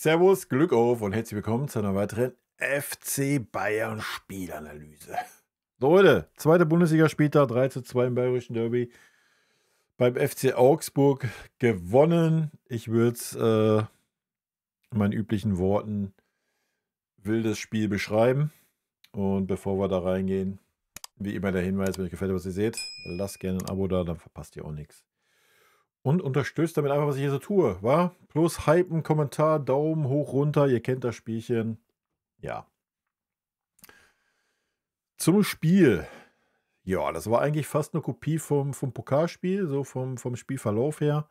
Servus, Glück auf und herzlich willkommen zu einer weiteren FC Bayern Spielanalyse. Leute, zweiter Bundesligaspieltag, 3:2 im Bayerischen Derby beim FC Augsburg gewonnen. Ich würde es in meinen üblichen Worten wildes Spiel beschreiben. Und bevor wir da reingehen, wie immer der Hinweis, wenn euch gefällt, was ihr seht, lasst gerne ein Abo da, dann verpasst ihr auch nichts. Und unterstützt damit einfach, was ich hier so tue, wa? Plus Hypen, Kommentar, Daumen hoch, runter, ihr kennt das Spielchen. Ja. Zum Spiel. Ja, das war eigentlich fast eine Kopie vom Pokalspiel, so vom Spielverlauf her.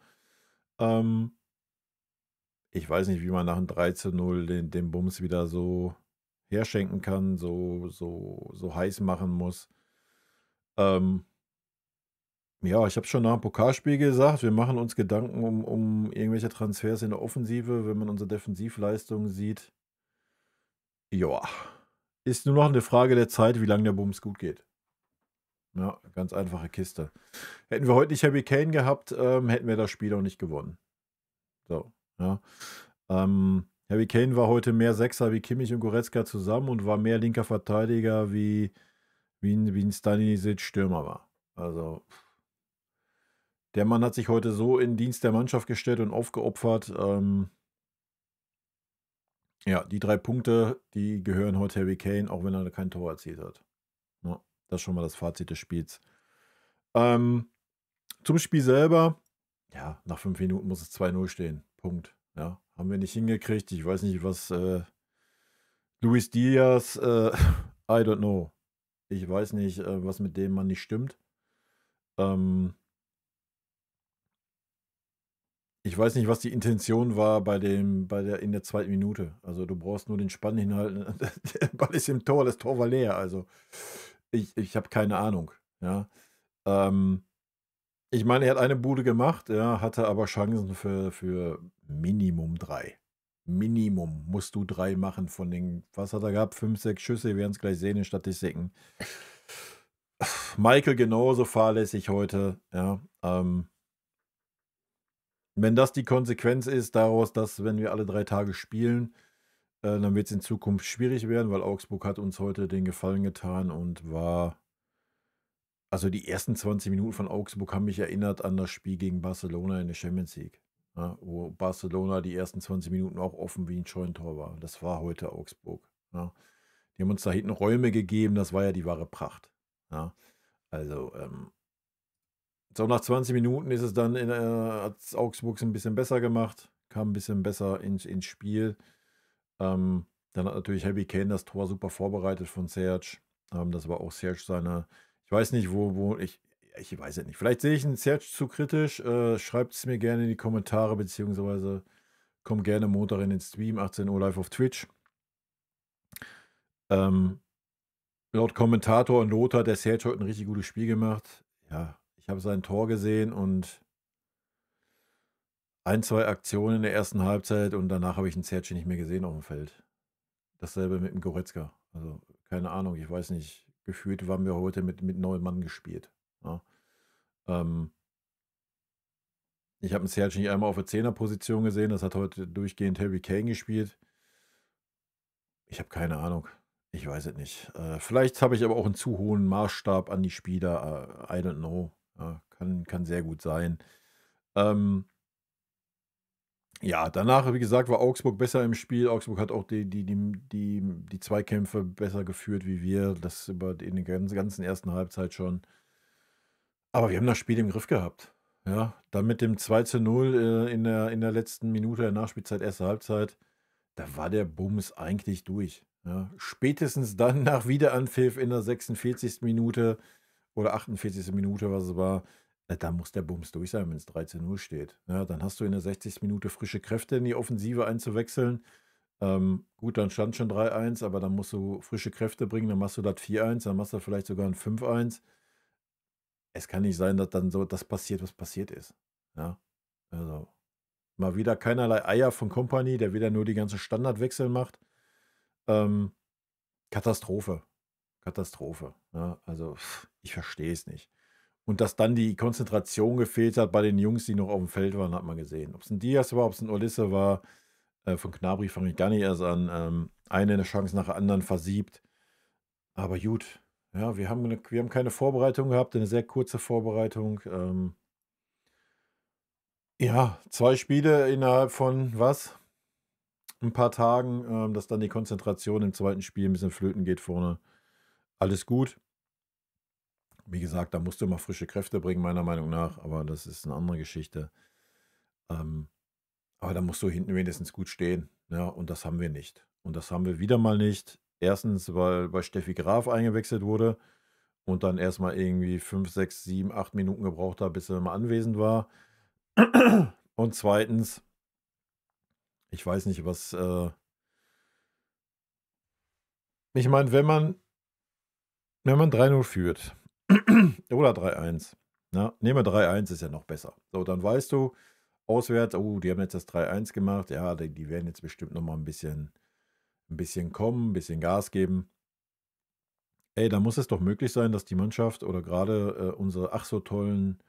Ich weiß nicht, wie man nach einem 3:0 den Bums wieder so herschenken kann, so heiß machen muss. Ja, ich habe schon nach dem Pokalspiel gesagt, wir machen uns Gedanken um irgendwelche Transfers in der Offensive, wenn man unsere Defensivleistung sieht. Ja, ist nur noch eine Frage der Zeit, wie lange der Bums gut geht. Ja, ganz einfache Kiste. Hätten wir heute nicht Harry Kane gehabt, hätten wir das Spiel auch nicht gewonnen. So, ja. Harry Kane war heute mehr Sechser wie Kimmich und Goretzka zusammen und war mehr linker Verteidiger wie ein Stanisic Stürmer war. Also, der Mann hat sich heute so in Dienst der Mannschaft gestellt und aufgeopfert. Ja, die 3 Punkte, die gehören heute Harry Kane, auch wenn er kein Tor erzielt hat. Ja, das ist schon mal das Fazit des Spiels. Zum Spiel selber, ja, nach 5 Minuten muss es 2:0 stehen. Punkt. Ja, haben wir nicht hingekriegt. Ich weiß nicht, was Luis Diaz, I don't know. Ich weiß nicht, was mit dem Mann nicht stimmt. Ich weiß nicht, was die Intention war in der zweiten Minute. Also du brauchst nur den Spann hinhalten. Der Ball ist im Tor, das Tor war leer. Also ich habe keine Ahnung. Ja. Ich meine, er hat eine Bude gemacht, ja, hatte aber Chancen für Minimum 3. Minimum musst du 3 machen von den, was hat er gehabt? 5, 6 Schüsse, wir werden es gleich sehen in den Statistiken. Michael genauso fahrlässig heute, ja. Wenn das die Konsequenz ist daraus, dass wenn wir alle 3 Tage spielen, dann wird es in Zukunft schwierig werden, weil Augsburg hat uns heute den Gefallen getan und war, also die ersten 20 Minuten von Augsburg haben mich erinnert an das Spiel gegen Barcelona in der Champions League, ja, wo Barcelona die ersten 20 Minuten auch offen wie ein Scheunentor war. Das war heute Augsburg. Ja. Die haben uns da hinten Räume gegeben, das war ja die wahre Pracht. Ja. Also, so nach 20 Minuten ist es dann, hat Augsburg es ein bisschen besser gemacht, kam ein bisschen besser ins Spiel. Dann hat natürlich Harry Kane das Tor super vorbereitet von Serge. Das war auch Serge seine, ich weiß nicht, ich weiß es nicht. Vielleicht sehe ich einen Serge zu kritisch. Schreibt es mir gerne in die Kommentare, beziehungsweise kommt gerne Montag in den Stream, 18 Uhr live auf Twitch. Laut Kommentator und Lothar hat der Serge heute ein richtig gutes Spiel gemacht. Ja, ich habe sein Tor gesehen und 1, 2 Aktionen in der ersten Halbzeit und danach habe ich den Serge nicht mehr gesehen auf dem Feld. Dasselbe mit dem Goretzka. Also, keine Ahnung, ich weiß nicht. Gefühlt haben wir heute mit 9 Mann gespielt. Ja. Ich habe den Serge nicht einmal auf der 10er-Position gesehen. Das hat heute durchgehend Harry Kane gespielt. Ich habe keine Ahnung. Ich weiß es nicht. Vielleicht habe ich aber auch einen zu hohen Maßstab an die Spieler. I don't know. Ja, kann sehr gut sein. Ja, danach, wie gesagt, war Augsburg besser im Spiel. Augsburg hat auch die Zweikämpfe besser geführt wie wir. Das über in der ganzen ersten Halbzeit schon. Aber wir haben das Spiel im Griff gehabt. Ja, dann mit dem 2:0 in der letzten Minute der Nachspielzeit, erste Halbzeit, da war der Bums eigentlich durch. Ja, spätestens dann nach Wiederanpfiff in der 46. Minute oder 48. Minute, was es war, da muss der Bums durch sein, wenn es 3:0 steht. Ja, dann hast du in der 60. Minute frische Kräfte in die Offensive einzuwechseln. Gut, dann stand schon 3:1, aber dann musst du frische Kräfte bringen, dann machst du das 4:1, dann machst du vielleicht sogar ein 5:1. Es kann nicht sein, dass dann so das passiert, was passiert ist. Ja, also mal wieder keinerlei Eier von Kompany, der wieder nur die ganzen Standardwechsel macht. Katastrophe. Katastrophe. Ja, also ich verstehe es nicht. Und dass dann die Konzentration gefehlt hat bei den Jungs, die noch auf dem Feld waren, hat man gesehen. Ob es ein Diaz war, ob es ein Olise war, Von Gnabry fange ich gar nicht erst an. Eine Chance nach der anderen versiebt. Aber gut, ja, wir haben keine Vorbereitung gehabt, eine sehr kurze Vorbereitung. Ja, 2 Spiele innerhalb von was? Ein paar Tagen, dass dann die Konzentration im zweiten Spiel ein bisschen flöten geht vorne. Alles gut. Wie gesagt, da musst du mal frische Kräfte bringen, meiner Meinung nach, aber das ist eine andere Geschichte. Aber da musst du hinten wenigstens gut stehen. Ja, und das haben wir nicht. Und das haben wir wieder mal nicht. Erstens, weil bei Steffi Graf eingewechselt wurde und dann erstmal irgendwie 5, 6, 7, 8 Minuten gebraucht hat, bis er mal anwesend war. Und zweitens, ich weiß nicht, was... ich meine, wenn man 3-0 führt oder 3-1, ja, nehmen wir 3-1, ist ja noch besser. So, dann weißt du, auswärts, oh, die haben jetzt das 3-1 gemacht, ja, die werden jetzt bestimmt nochmal ein bisschen kommen, ein bisschen Gas geben. Ey, da muss es doch möglich sein, dass die Mannschaft oder gerade unsere ach so tollen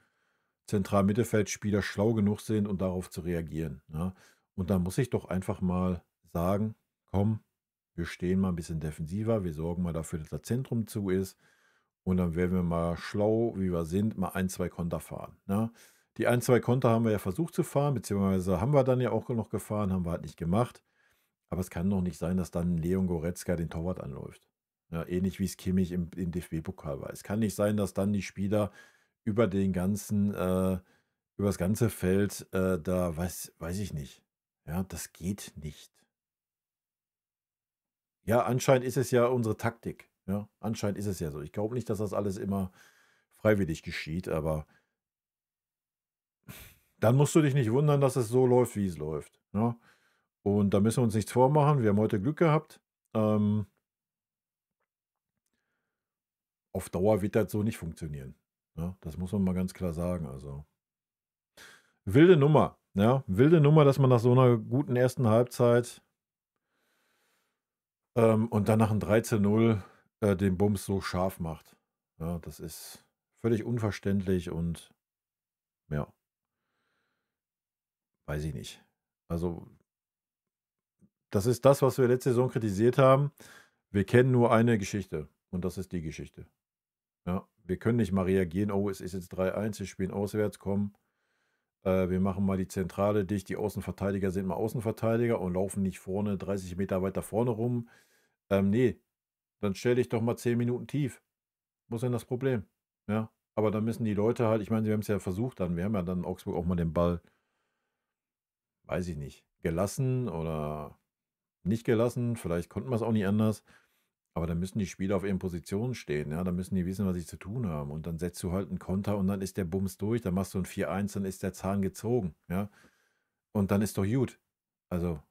Zentralmittelfeldspieler schlau genug sind, um darauf zu reagieren. Ja? Und da muss ich doch einfach mal sagen, komm, wir stehen mal ein bisschen defensiver, wir sorgen mal dafür, dass das Zentrum zu ist und dann werden wir mal schlau, wie wir sind, mal 1, 2 Konter fahren. Ja? Die 1, 2 Konter haben wir ja versucht zu fahren, beziehungsweise haben wir dann ja auch noch gefahren, haben wir halt nicht gemacht. Aber es kann doch nicht sein, dass dann Leon Goretzka den Torwart anläuft. Ja, ähnlich wie es Kimmich im DFB-Pokal war. Es kann nicht sein, dass dann die Spieler über den ganzen, über das ganze Feld, da weiß ich nicht. Ja, das geht nicht. Ja, anscheinend ist es ja unsere Taktik. Ja, anscheinend ist es ja so. Ich glaube nicht, dass das alles immer freiwillig geschieht, aber dann musst du dich nicht wundern, dass es so läuft, wie es läuft. Ja? Und da müssen wir uns nichts vormachen. Wir haben heute Glück gehabt. Auf Dauer wird das so nicht funktionieren. Ja, das muss man mal ganz klar sagen. Also wilde Nummer. Ja, wilde Nummer, dass man nach so einer guten ersten Halbzeit und dann nach einem 13-0 den Bums so scharf macht. Ja, das ist völlig unverständlich und ja, weiß ich nicht. Also das ist das, was wir letzte Saison kritisiert haben. Wir kennen nur eine Geschichte und das ist die Geschichte. Ja, wir können nicht mal reagieren, oh, es ist jetzt 3-1, wir spielen auswärts, komm. Wir machen mal die Zentrale dicht, die Außenverteidiger sind mal Außenverteidiger und laufen nicht vorne 30 Meter weiter vorne rum. Nee, dann stell dich doch mal 10 Minuten tief. Wo ist denn das Problem? Ja, aber dann müssen die Leute halt, ich meine, sie haben es ja versucht dann, wir haben ja dann Augsburg auch mal den Ball, weiß ich nicht, gelassen oder nicht gelassen, vielleicht konnten wir es auch nicht anders. Aber dann müssen die Spieler auf ihren Positionen stehen, ja, dann müssen die wissen, was sie zu tun haben. Und dann setzt du halt einen Konter und dann ist der Bums durch, dann machst du ein 4-1, dann ist der Zahn gezogen, ja. Und dann ist doch gut. Also,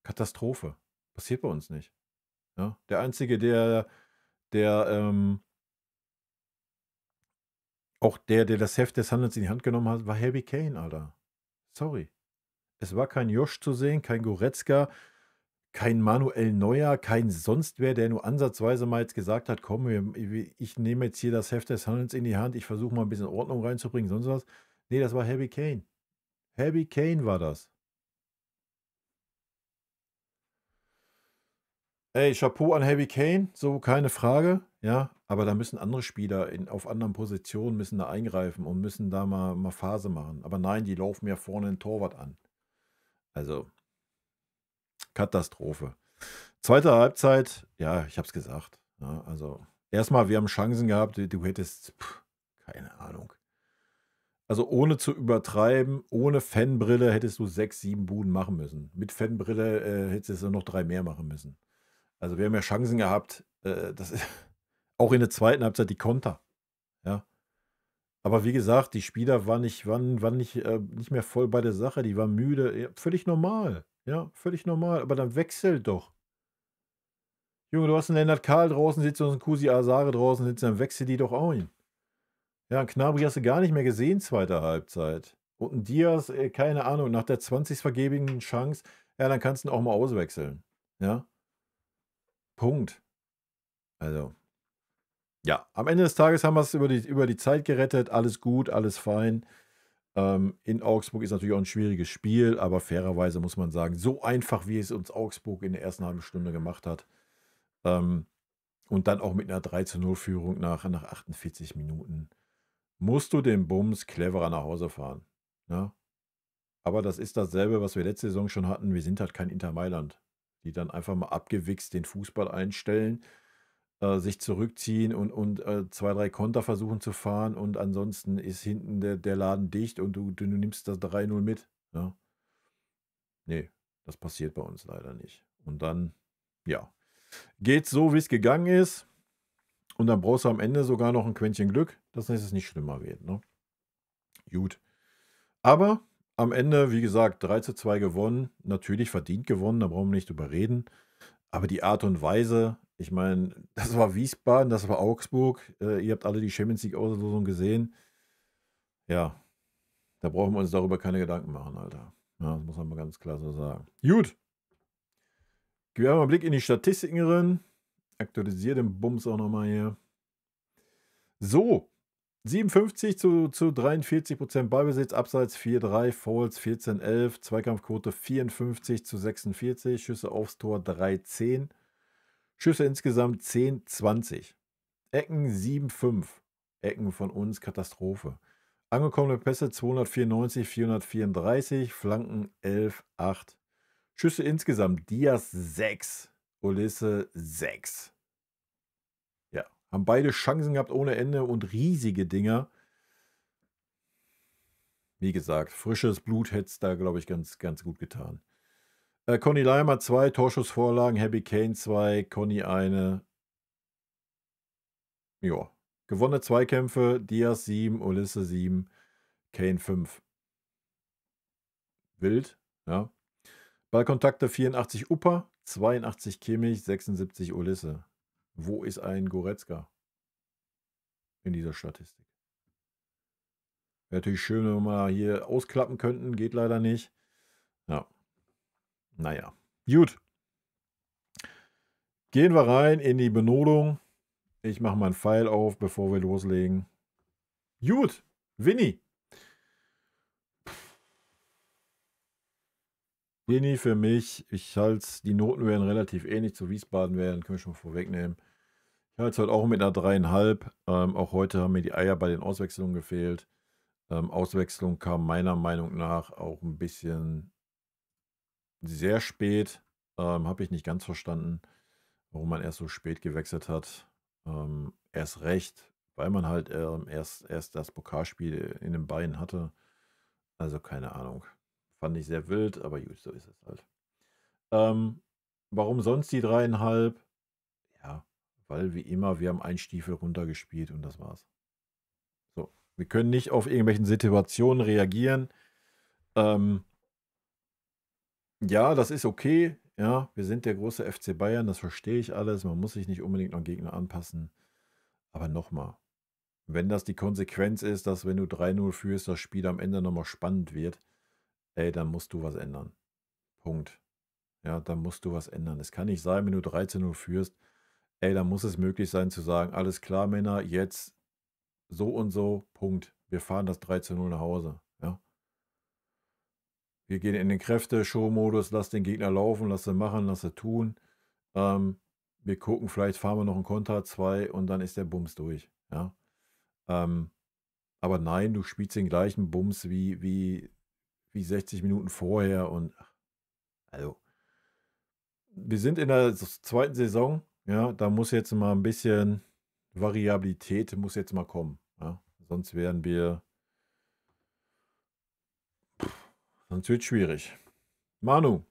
Katastrophe. Passiert bei uns nicht. Ja? Der Einzige, der das Heft des Handelns in die Hand genommen hat, war Harry Kane, Alter. Sorry. Es war kein Josh zu sehen, kein Goretzka, kein Manuel Neuer, kein sonst wer, der nur ansatzweise mal jetzt gesagt hat, komm, ich nehme jetzt hier das Heft des Handelns in die Hand, ich versuche mal ein bisschen Ordnung reinzubringen, sonst was. Nee, das war Harry Kane. Harry Kane war das. Ey, Chapeau an Harry Kane, so keine Frage, ja, aber da müssen andere Spieler auf anderen Positionen müssen da eingreifen und müssen da mal Phase machen. Aber nein, die laufen ja vorne den Torwart an. Also Katastrophe. Zweite Halbzeit, ja, ich habe es gesagt. Ja, also erstmal, wir haben Chancen gehabt, du hättest, keine Ahnung. Also ohne zu übertreiben, ohne Fanbrille hättest du 6, 7 Buden machen müssen. Mit Fanbrille hättest du noch 3 mehr machen müssen. Also wir haben ja Chancen gehabt, das ist auch in der zweiten Halbzeit die Konter. Ja. Aber wie gesagt, die Spieler waren nicht mehr voll bei der Sache, die waren müde. Ja, völlig normal. Ja, völlig normal. Aber dann wechselt doch. Junge, du hast einen Lennart Karl draußen sitzen und einen Kusi Asare draußen sitzen, dann wechsel die doch auch hin. Ja, einen Gnabry hast du gar nicht mehr gesehen, zweite Halbzeit. Und einen Diaz, keine Ahnung, nach der 20. vergebenen Chance, ja, dann kannst du ihn auch mal auswechseln. Ja. Punkt. Also, ja, am Ende des Tages haben wir es über die Zeit gerettet. Alles gut, alles fein. In Augsburg ist natürlich auch ein schwieriges Spiel, aber fairerweise muss man sagen, so einfach, wie es uns Augsburg in der ersten halben Stunde gemacht hat, und dann auch mit einer 3:0 Führung nach 48 Minuten, musst du den Bums cleverer nach Hause fahren. Ja? Aber das ist dasselbe, was wir letzte Saison schon hatten. Wir sind halt kein Inter Mailand, die dann einfach mal abgewichst den Fußball einstellen, sich zurückziehen und 2, 3 Konter versuchen zu fahren und ansonsten ist hinten der Laden dicht und du nimmst das 3:0 mit. Ja? Nee, das passiert bei uns leider nicht. Und dann, ja, geht's so, wie es gegangen ist. Und dann brauchst du am Ende sogar noch ein Quäntchen Glück, dass es nicht schlimmer wird. Ne? Gut. Aber am Ende, wie gesagt, 3:2 gewonnen. Natürlich verdient gewonnen, da brauchen wir nicht drüber reden. Aber die Art und Weise, ich meine, das war Wiesbaden, das war Augsburg. Ihr habt alle die Champions League-Auslosung gesehen. Ja, da brauchen wir uns darüber keine Gedanken machen, Alter. Ja, das muss man mal ganz klar so sagen. Gut. Gehen wir mal einen Blick in die Statistiken rein. Aktualisiere den Bums auch nochmal hier. So, 57 zu 43% Ballbesitz, Abseits 4-3, Fouls 14-11, Zweikampfquote 54:46, Schüsse aufs Tor 3-10, Schüsse insgesamt 10-20, Ecken 7-5, Ecken von uns Katastrophe. Angekommene Pässe 294, 434, Flanken 11-8, Schüsse insgesamt Diaz 6, Olise 6. Ja, haben beide Chancen gehabt ohne Ende und riesige Dinger. Wie gesagt, frisches Blut hätte es da, glaube ich, ganz, ganz gut getan. Conny Laimer 2, Torschussvorlagen, Happy Kane 2, Conny 1. Ja, gewonnene Zweikämpfe, Diaz 7, Olise 7, Kane 5. Wild, ja. Ballkontakte 84 Upa, 82 Kimmich, 76 Olise. Wo ist ein Goretzka in dieser Statistik? Wäre natürlich schön, wenn wir mal hier ausklappen könnten. Geht leider nicht. Ja. Naja. Gut. Gehen wir rein in die Benotung. Ich mache mal einen Pfeil auf, bevor wir loslegen. Gut. Winni. Winni für mich, ich halte es, die Noten werden relativ ähnlich zu Wiesbaden werden, können wir schon mal vorwegnehmen. Ich halte es heute auch mit einer 3,5. Auch heute haben mir die Eier bei den Auswechslungen gefehlt. Auswechslung kam meiner Meinung nach auch ein bisschen sehr spät. Habe ich nicht ganz verstanden, warum man erst so spät gewechselt hat. Erst recht, weil man halt erst das Pokalspiel in den Beinen hatte. Also keine Ahnung. Fand ich sehr wild, aber gut, so ist es halt. Warum sonst die 3,5? Ja, weil wie immer, wir haben einen Stiefel runtergespielt und das war's. So, wir können nicht auf irgendwelchen Situationen reagieren. Ja, das ist okay. Ja, wir sind der große FC Bayern, das verstehe ich alles. Man muss sich nicht unbedingt an Gegner anpassen. Aber nochmal, wenn das die Konsequenz ist, dass wenn du 3-0 führst, das Spiel am Ende nochmal spannend wird, ey, dann musst du was ändern. Punkt. Ja, dann musst du was ändern. Es kann nicht sein, wenn du 13-0 führst, ey, dann muss es möglich sein zu sagen, alles klar, Männer, jetzt so und so, Punkt. Wir fahren das 3-0 nach Hause. Ja. Wir gehen in den Kräfte-Show-Modus, lass den Gegner laufen, lass sie machen, lass sie tun. Wir gucken, vielleicht fahren wir noch einen Konter, 2 und dann ist der Bums durch. Ja. Aber nein, du spielst den gleichen Bums wie 60 Minuten vorher und also wir sind in der zweiten Saison, ja, da muss jetzt mal ein bisschen Variabilität muss jetzt mal kommen, ja, sonst werden wir, sonst wird es schwierig. Manu.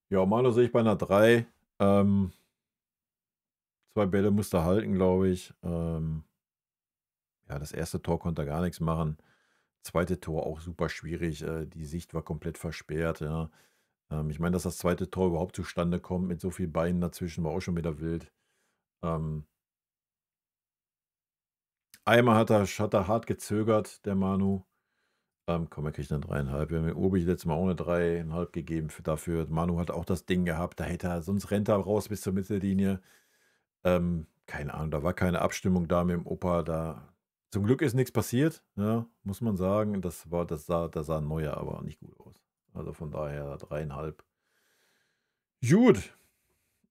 Ja, Manu sehe ich bei einer 3. 2 Bälle musste er halten, glaube ich. Ja, das erste Tor konnte er gar nichts machen. Zweite Tor auch super schwierig. Die Sicht war komplett versperrt. Ja. Ich meine, dass das zweite Tor überhaupt zustande kommt mit so vielen Beinen dazwischen, war auch schon wieder wild. Einmal hat er hart gezögert, der Manu. Komm, er kriegt eine 3,5. Wir haben mir Urbig letztes Mal auch eine 3,5 gegeben dafür. Manu hat auch das Ding gehabt. Da hätte er, sonst rennt er raus bis zur Mittellinie. Keine Ahnung, da war keine Abstimmung da mit dem Opa. Da Zum Glück ist nichts passiert, ja, muss man sagen. Das sah Neuer aber nicht gut aus. Also von daher 3,5. Gut.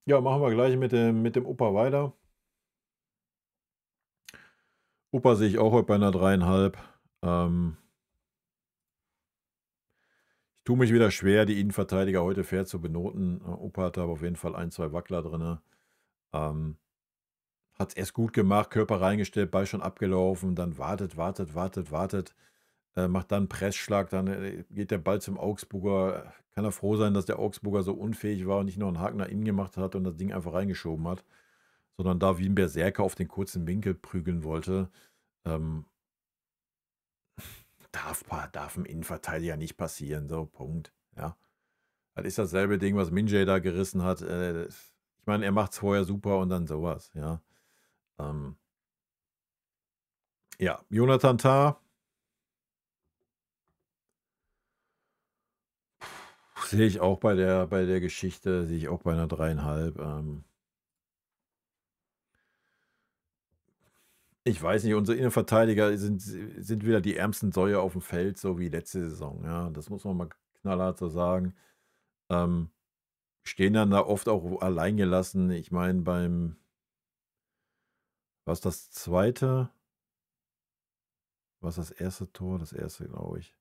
Ja, machen wir gleich mit dem Opa weiter. Opa sehe ich auch heute bei einer 3,5. Ich tue mich wieder schwer, die Innenverteidiger heute fair zu benoten. Opa hatte aber auf jeden Fall ein, zwei Wackler drin. Hat es erst gut gemacht, Körper reingestellt, Ball schon abgelaufen, dann wartet, wartet, wartet, wartet, macht dann Pressschlag, dann geht der Ball zum Augsburger. Kann er froh sein, dass der Augsburger so unfähig war und nicht noch einen Haken nach innen gemacht hat und das Ding einfach reingeschoben hat, sondern da wie ein Berserker auf den kurzen Winkel prügeln wollte. Darf einem Innenverteidiger nicht passieren, so, Punkt. Ja. Das ist dasselbe Ding, was Minjay da gerissen hat. Ich meine, er macht es vorher super und dann sowas, ja. Ja, Jonathan Tah sehe ich auch bei der Geschichte, sehe ich auch bei einer 3,5. Ich weiß nicht, unsere Innenverteidiger sind wieder die ärmsten Säue auf dem Feld, so wie letzte Saison. Ja, das muss man mal knallhart so sagen. Stehen dann da oft auch allein gelassen. Ich meine, beim, was das zweite? Was das erste Tor? Das erste, glaube ich.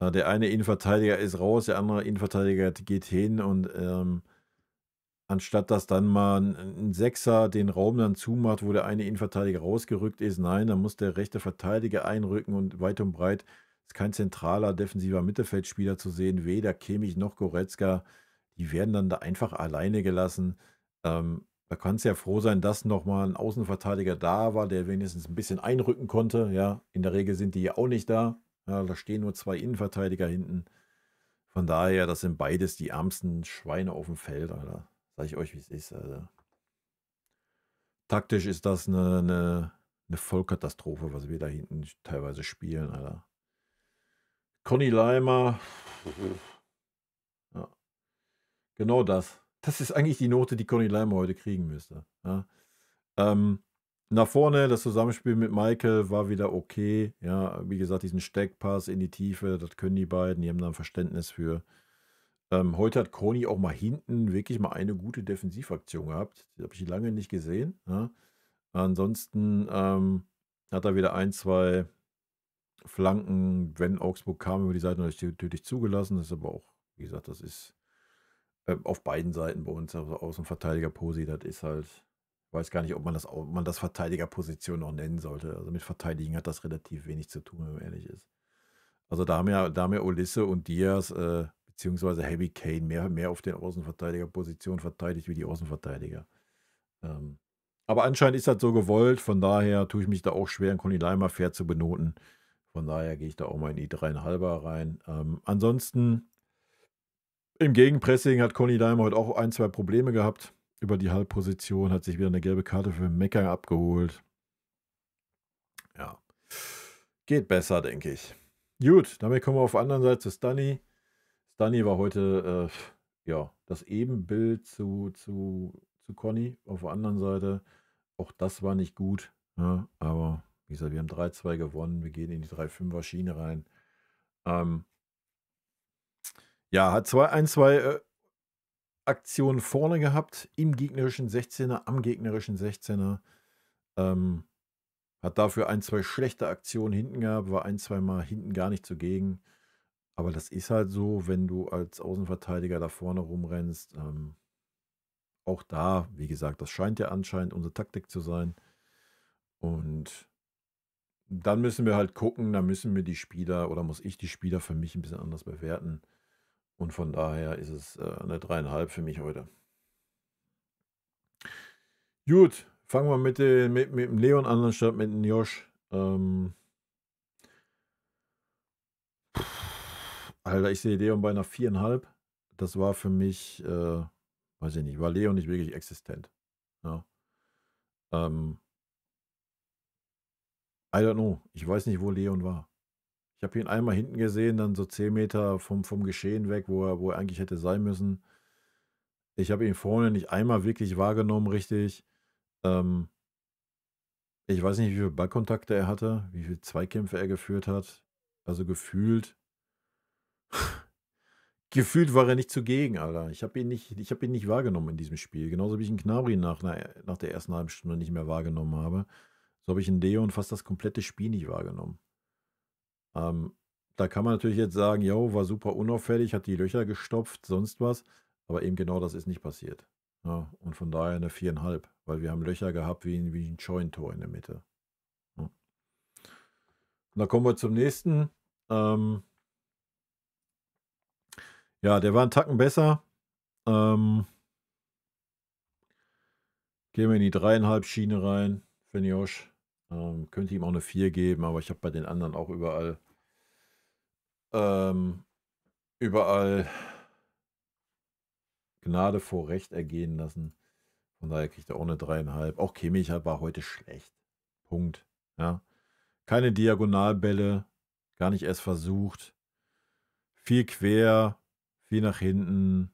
Der eine Innenverteidiger ist raus, der andere Innenverteidiger geht hin und anstatt dass dann mal ein Sechser den Raum dann zumacht, wo der eine Innenverteidiger rausgerückt ist, nein, dann muss der rechte Verteidiger einrücken und weit und breit ist kein zentraler defensiver Mittelfeldspieler zu sehen, weder Kimmich noch Goretzka. Die werden dann da einfach alleine gelassen. Da kannst du ja froh sein, dass nochmal ein Außenverteidiger da war, der wenigstens ein bisschen einrücken konnte. Ja, in der Regel sind die ja auch nicht da. Ja, da stehen nur zwei Innenverteidiger hinten. Von daher, das sind beides die ärmsten Schweine auf dem Feld, Alter. Sag ich euch, wie es ist. Also. Taktisch ist das eine Vollkatastrophe, was wir da hinten teilweise spielen, Alter. Conny Laimer. Ja. Genau das. Das ist eigentlich die Note, die Conny Laimer heute kriegen müsste. Ja. Nach vorne, das Zusammenspiel mit Michael war wieder okay. Ja, wie gesagt, diesen Steckpass in die Tiefe, das können die beiden, die haben da ein Verständnis für. Heute hat Conny auch mal hinten wirklich mal eine gute Defensivaktion gehabt. Die habe ich lange nicht gesehen. Ja. Ansonsten hat er wieder ein, zwei Flanken, wenn Augsburg kam, über die Seite natürlich zugelassen. Das ist aber auch, wie gesagt, das ist auf beiden Seiten bei uns, also Außenverteidiger-Posi, das ist halt, ich weiß gar nicht, ob man das Verteidigerposition noch nennen sollte. Also mit Verteidigen hat das relativ wenig zu tun, wenn man ehrlich ist. Also da haben ja Olise und Diaz, beziehungsweise Harry Kane mehr auf den Außenverteidigerpositionen verteidigt wie die Außenverteidiger. Aber anscheinend ist das so gewollt, von daher tue ich mich da auch schwer, einen Conny Laimer fair zu benoten. Von daher gehe ich da auch mal in die 3,5er rein. Ansonsten im Gegenpressing hat Conny Laimer heute auch ein, zwei Probleme gehabt. Über die Halbposition hat sich wieder eine gelbe Karte für Meckern abgeholt. Ja, geht besser, denke ich. Gut, damit kommen wir auf der anderen Seite zu Stani. Stani war heute ja, das Ebenbild zu Conny auf der anderen Seite. Auch das war nicht gut. Ja, aber wie gesagt, wir haben 3-2 gewonnen. Wir gehen in die 3-5er Schiene rein. Ja, hat ein, zwei Aktionen vorne gehabt, im gegnerischen 16er, am gegnerischen 16er. Hat dafür ein, zwei schlechte Aktionen hinten gehabt, war ein, zwei Mal hinten gar nicht zugegen. Aber das ist halt so, wenn du als Außenverteidiger da vorne rumrennst. Auch da, wie gesagt, das scheint ja anscheinend unsere Taktik zu sein. Und dann müssen wir halt gucken, da müssen wir die Spieler oder muss ich die Spieler für mich ein bisschen anders bewerten. Und von daher ist es eine 3,5 für mich heute. Gut, fangen wir mit dem Leon an, anstatt mit dem Josh. Alter, ich sehe Leon bei einer 4,5. Das war für mich, weiß ich nicht, war Leon nicht wirklich existent. Ja. I don't know. Ich weiß nicht, wo Leon war. Ich habe ihn einmal hinten gesehen, dann so 10 Meter vom Geschehen weg, wo er eigentlich hätte sein müssen. Ich habe ihn vorne nicht einmal wirklich wahrgenommen, richtig. Ich weiß nicht, wie viele Ballkontakte er hatte, wie viele Zweikämpfe er geführt hat. Also gefühlt. Gefühlt war er nicht zugegen, Alter. Ich habe ihn nicht wahrgenommen in diesem Spiel. Genauso wie ich einen Gnabry nach der ersten halben Stunde nicht mehr wahrgenommen habe. So habe ich einen Leon fast das komplette Spiel nicht wahrgenommen. Da kann man natürlich jetzt sagen, yo, war super unauffällig, hat die Löcher gestopft, sonst was. Aber eben genau das ist nicht passiert. Ja, und von daher eine 4,5, weil wir haben Löcher gehabt wie ein Scheunentor in der Mitte. Ja. Und da kommen wir zum nächsten. Ja, der war einen Tacken besser. Gehen wir in die 3,5 Schiene rein. Fenjosch. Könnte ihm auch eine 4 geben, aber ich habe bei den anderen auch überall Gnade vor Recht ergehen lassen. Von daher kriegt er auch eine 3,5. Auch Kimmich war heute schlecht. Punkt. Ja. Keine Diagonalbälle. Gar nicht erst versucht. Viel quer, viel nach hinten.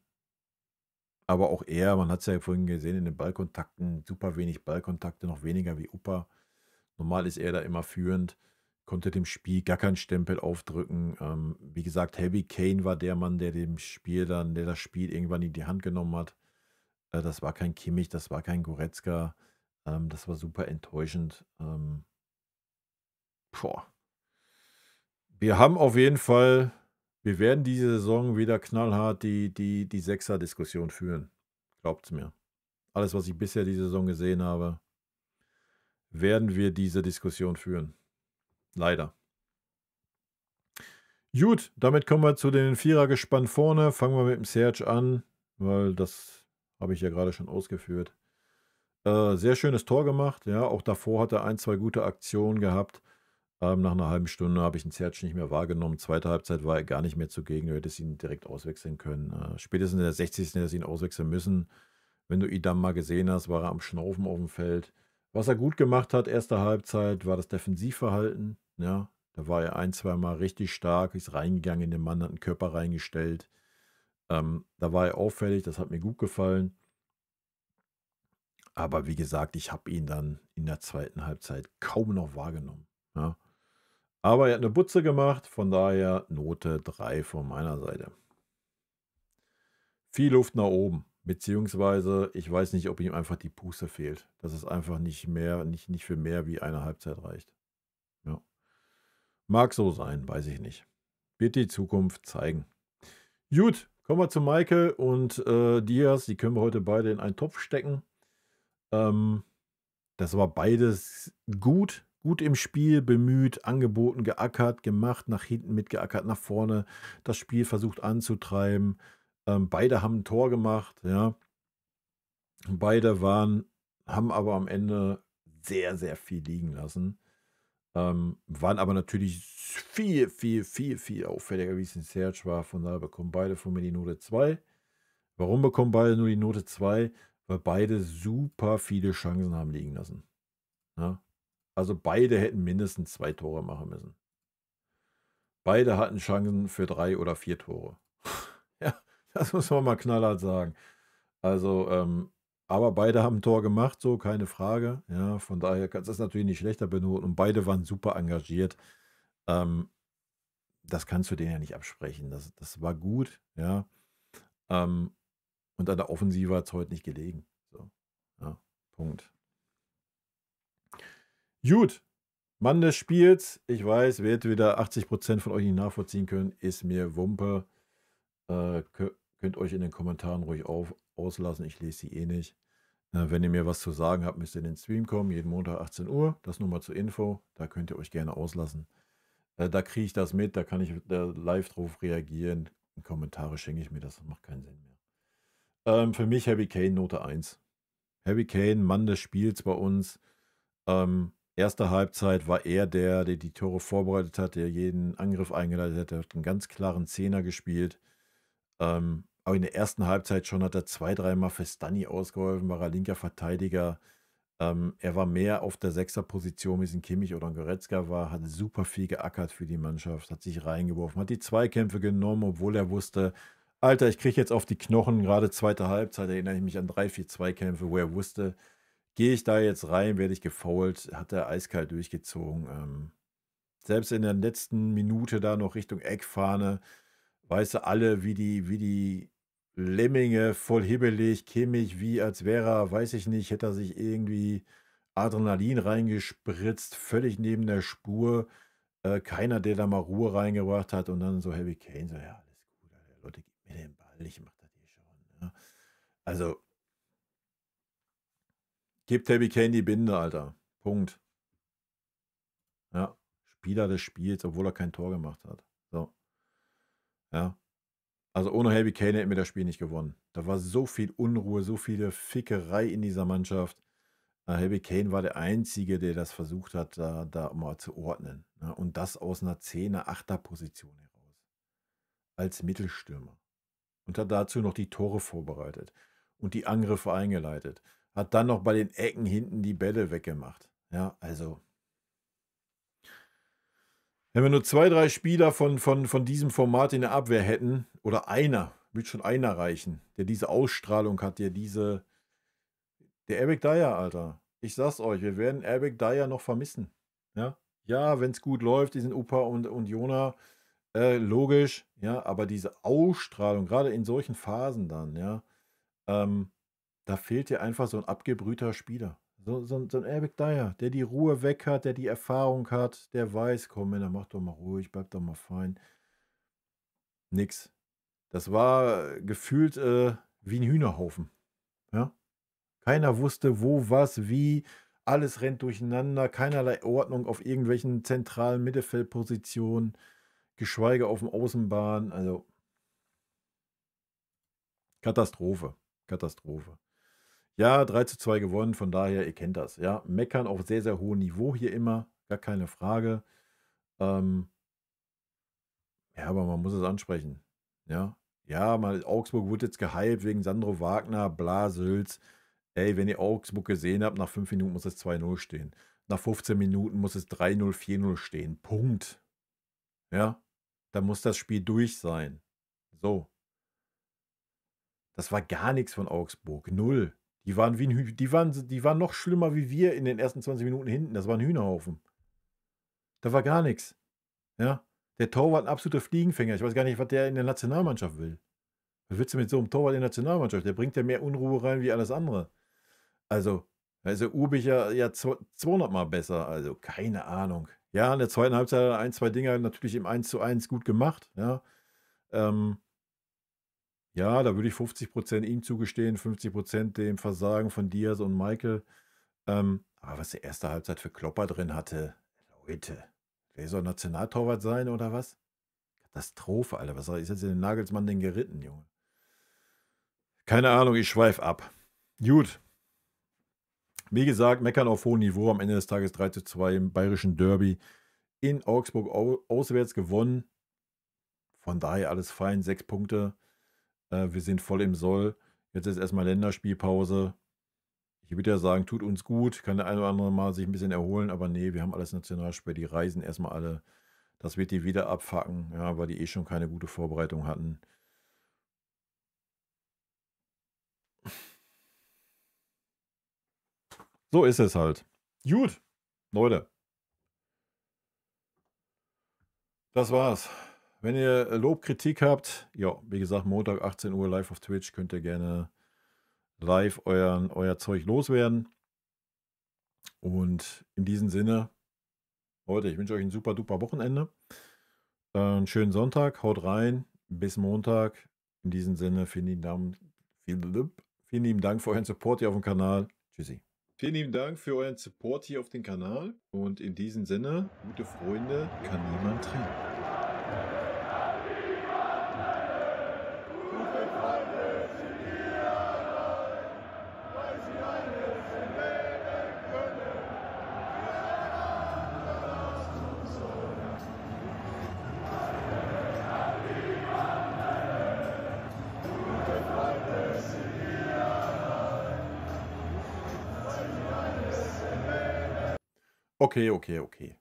Aber auch er, man hat es ja vorhin gesehen in den Ballkontakten, super wenig Ballkontakte, noch weniger wie Upa. Normal ist er da immer führend, konnte dem Spiel gar keinen Stempel aufdrücken. Wie gesagt, Harry Kane war der Mann, der dem Spiel dann, der das Spiel irgendwann in die Hand genommen hat. Das war kein Kimmich, das war kein Goretzka. Das war super enttäuschend. Boah. Wir haben auf jeden Fall, wir werden diese Saison wieder knallhart die Sechser-Diskussion führen. Glaubt's mir. Alles, was ich bisher diese Saison gesehen habe, werden wir diese Diskussion führen. Leider. Gut, damit kommen wir zu den Vierergespann vorne. Fangen wir mit dem Serge an, weil das habe ich ja gerade schon ausgeführt. Sehr schönes Tor gemacht. Ja, auch davor hat er ein, zwei gute Aktionen gehabt. Nach einer halben Stunde habe ich den Serge nicht mehr wahrgenommen. Zweite Halbzeit war er gar nicht mehr zugegen. Du hättest ihn direkt auswechseln können. Spätestens in der 60. hättest du ihn auswechseln müssen. Wenn du ihn dann mal gesehen hast, war er am Schnaufen auf dem Feld. Was er gut gemacht hat, erste Halbzeit, war das Defensivverhalten. Ja, da war er ein, zwei Mal richtig stark, ist reingegangen in den Mann, hat einen Körper reingestellt. Da war er auffällig, das hat mir gut gefallen. Aber wie gesagt, ich habe ihn dann in der zweiten Halbzeit kaum noch wahrgenommen. Ja. Aber er hat eine Butze gemacht, von daher Note 3 von meiner Seite. Viel Luft nach oben, beziehungsweise ich weiß nicht, ob ihm einfach die Puste fehlt. Dass es einfach nicht mehr, nicht für mehr wie eine Halbzeit reicht. Ja. Mag so sein, weiß ich nicht. Wird die Zukunft zeigen. Gut, kommen wir zu Michael und Diaz. Die können wir heute beide in einen Topf stecken. Das war beides gut. Gut im Spiel, bemüht, angeboten, geackert, gemacht, nach hinten mitgeackert, nach vorne, das Spiel versucht anzutreiben. Beide haben ein Tor gemacht, ja. Beide haben aber am Ende sehr, sehr viel liegen lassen. Waren aber natürlich viel, viel, viel, viel auffälliger, wie es in Serge war. Von daher bekommen beide von mir die Note 2. Warum bekommen beide nur die Note 2? Weil beide super viele Chancen haben liegen lassen. Ja. Also beide hätten mindestens 2 Tore machen müssen. Beide hatten Chancen für 3 oder 4 Tore. Ja, das muss man mal knallhart sagen. Also, aber beide haben ein Tor gemacht, so, keine Frage. Ja, von daher kannst du das natürlich nicht schlechter benoten. Und beide waren super engagiert. Das kannst du denen ja nicht absprechen. Das war gut, ja. Und an der Offensive hat es heute nicht gelegen. So, ja, Punkt. Gut, Mann des Spiels, ich weiß, wird wieder 80% von euch nicht nachvollziehen können, ist mir Wumpe. Könnt euch in den Kommentaren ruhig auslassen, ich lese sie eh nicht. Wenn ihr mir was zu sagen habt, müsst ihr in den Stream kommen, jeden Montag 18 Uhr, das nur mal zur Info, da könnt ihr euch gerne auslassen. Da kriege ich das mit, da kann ich live drauf reagieren. In Kommentare schenke ich mir das, das macht keinen Sinn mehr. Für mich Harry Kane, Note 1. Harry Kane, Mann des Spiels bei uns. Erste Halbzeit war er der die Tore vorbereitet hat, der jeden Angriff eingeleitet hat. Der hat einen ganz klaren Zehner gespielt. Aber in der ersten Halbzeit schon hat er 2-, 3-mal für Stani ausgeholfen, war er linker Verteidiger. Er war mehr auf der Sechserposition, wie es ein Kimmich oder ein Goretzka war, hat super viel geackert für die Mannschaft, hat sich reingeworfen, hat die Zweikämpfe genommen, obwohl er wusste, Alter, ich kriege jetzt auf die Knochen, gerade zweite Halbzeit erinnere ich mich an 3, 4 Zweikämpfe, wo er wusste, Gehe ich da jetzt rein, werde ich gefoult, hat er eiskalt durchgezogen. Selbst in der letzten Minute da noch Richtung Eckfahne, weißt du, alle wie die Lemminge, voll hibbelig, Kimmich, wie als wäre er, weiß ich nicht, hätte er sich irgendwie Adrenalin reingespritzt, völlig neben der Spur. Keiner, der da mal Ruhe reingebracht hat und dann so Harry Kane, so, ja, alles gut, Alter, Leute, gib mir den Ball, ich mach das hier schon. Ja. Also, gebt Harry Kane die Binde, Alter. Punkt. Ja, Spieler des Spiels, obwohl er kein Tor gemacht hat. So. Ja. Also ohne Harry Kane hätten wir das Spiel nicht gewonnen. Da war so viel Unruhe, so viele Fickerei in dieser Mannschaft. Harry Kane war der Einzige, der das versucht hat, da mal zu ordnen. Ne? Und das aus einer 10er, 8er Position heraus. Als Mittelstürmer. Und hat dazu noch die Tore vorbereitet und die Angriffe eingeleitet. Hat dann noch bei den Ecken hinten die Bälle weggemacht. Ja, also. Wenn wir nur 2, 3 Spieler von diesem Format in der Abwehr hätten, oder einer, wird schon einer reichen, der diese Ausstrahlung hat, der diese. Der Eric Dier, Alter. Ich sag's euch, wir werden Eric Dier noch vermissen. Ja, ja, wenn's gut läuft, die sind Upa und Jona, logisch, ja, aber diese Ausstrahlung, gerade in solchen Phasen dann, ja, da fehlt dir einfach so ein abgebrühter Spieler. So ein Eric Dier, der die Ruhe weg hat, der die Erfahrung hat, der weiß, komm, Männer, mach doch mal ruhig, bleib doch mal fein. Nix. Das war gefühlt wie ein Hühnerhaufen. Ja? Keiner wusste, wo, was, wie. Alles rennt durcheinander, keinerlei Ordnung auf irgendwelchen zentralen Mittelfeldpositionen, geschweige auf dem Außenbahn. Also Katastrophe, Katastrophe. Ja, 3:2 gewonnen, von daher, ihr kennt das. Ja, meckern auf sehr, sehr hohem Niveau hier immer, gar keine Frage. Ja, aber man muss es ansprechen. Ja, ja, mal Augsburg wurde jetzt gehypt wegen Sandro Wagner, bla, Sülz. Ey, wenn ihr Augsburg gesehen habt, nach 5 Minuten muss es 2:0 stehen. Nach 15 Minuten muss es 3:0, 4:0 stehen. Punkt. Ja, da muss das Spiel durch sein. So. Das war gar nichts von Augsburg. 0. Die waren wie ein Hü-, die waren noch schlimmer wie wir in den ersten 20 Minuten hinten. Das war ein Hühnerhaufen. Da war gar nichts. Ja, der Torwart ein absoluter Fliegenfänger. Ich weiß gar nicht, was der in der Nationalmannschaft will. Was willst du mit so einem Torwart in der Nationalmannschaft? Der bringt ja mehr Unruhe rein wie alles andere. Also, da ist der Urbig ja 200 Mal besser. Also, keine Ahnung. Ja, in der zweiten Halbzeit hat er 1, 2 Dinger natürlich im 1:1 gut gemacht. Ja, ja, da würde ich 50% ihm zugestehen, 50% dem Versagen von Diaz und Michael. Aber was der erste Halbzeit für Klopper drin hatte, Leute, wer soll Nationaltorwart sein oder was? Katastrophe, Alter. Was ist jetzt den Nagelsmann denn geritten, Junge? Keine Ahnung, ich schweif ab. Gut. Wie gesagt, meckern auf hohem Niveau. Am Ende des Tages 3:2 im bayerischen Derby in Augsburg auswärts gewonnen. Von daher alles fein, 6 Punkte. Wir sind voll im Soll. Jetzt ist erstmal Länderspielpause. Ich würde ja sagen, tut uns gut. Kann der eine oder andere mal sich ein bisschen erholen. Aber nee, wir haben alles Nationalspieler. Die reisen erstmal alle. Das wird die wieder abfacken, ja, weil die eh schon keine gute Vorbereitung hatten. So ist es halt. Gut, Leute. Das war's. Wenn ihr Lob, Kritik habt, ja, wie gesagt, Montag 18 Uhr live auf Twitch, könnt ihr gerne live euer Zeug loswerden. Und in diesem Sinne, Leute, ich wünsche euch ein super duper Wochenende. Einen schönen Sonntag, haut rein, bis Montag. In diesem Sinne, vielen lieben Dank, vielen lieben Dank für euren Support hier auf dem Kanal. Tschüssi. Vielen lieben Dank für euren Support hier auf dem Kanal. Und in diesem Sinne, gute Freunde kann niemand trennen. Okay, okay, okay.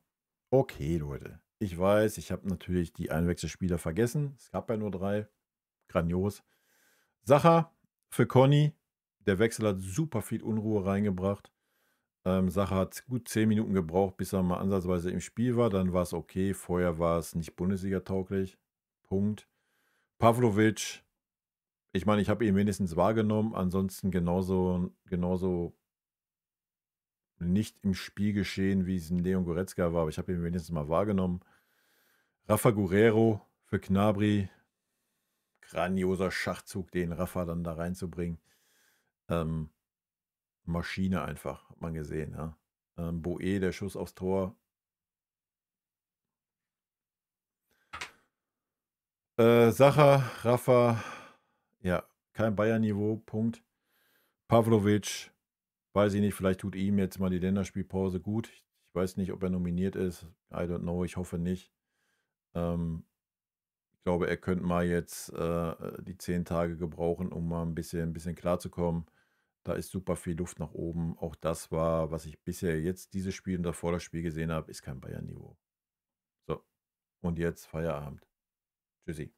Okay, Leute. Ich weiß, ich habe natürlich die Einwechselspieler vergessen. Es gab ja nur 3. Grandios. Sacher für Conny. Der Wechsel hat super viel Unruhe reingebracht. Sacher hat gut 10 Minuten gebraucht, bis er mal ansatzweise im Spiel war. Dann war es okay. Vorher war es nicht Bundesliga-tauglich. Punkt. Pavlovic, ich meine, ich habe ihn wenigstens wahrgenommen. Ansonsten genauso nicht im Spiel geschehen, wie es ein Leon Goretzka war, aber ich habe ihn wenigstens mal wahrgenommen. Rafa Guerreiro für Gnabry. Grandioser Schachzug, den Rafa dann da reinzubringen. Maschine einfach, hat man gesehen. Ja. Boe, der Schuss aufs Tor. Sacher, Rafa, ja, kein Bayern-Niveau, Punkt. Pavlovic, weiß ich nicht, vielleicht tut ihm jetzt mal die Länderspielpause gut. Ich weiß nicht, ob er nominiert ist. I don't know, ich hoffe nicht. Ich glaube, er könnte mal jetzt die 10 Tage gebrauchen, um mal ein bisschen klarzukommen. Da ist super viel Luft nach oben. Auch das war, was ich bisher jetzt dieses Spiel und davor das Spiel gesehen habe, ist kein Bayern-Niveau. So, und jetzt Feierabend. Tschüssi.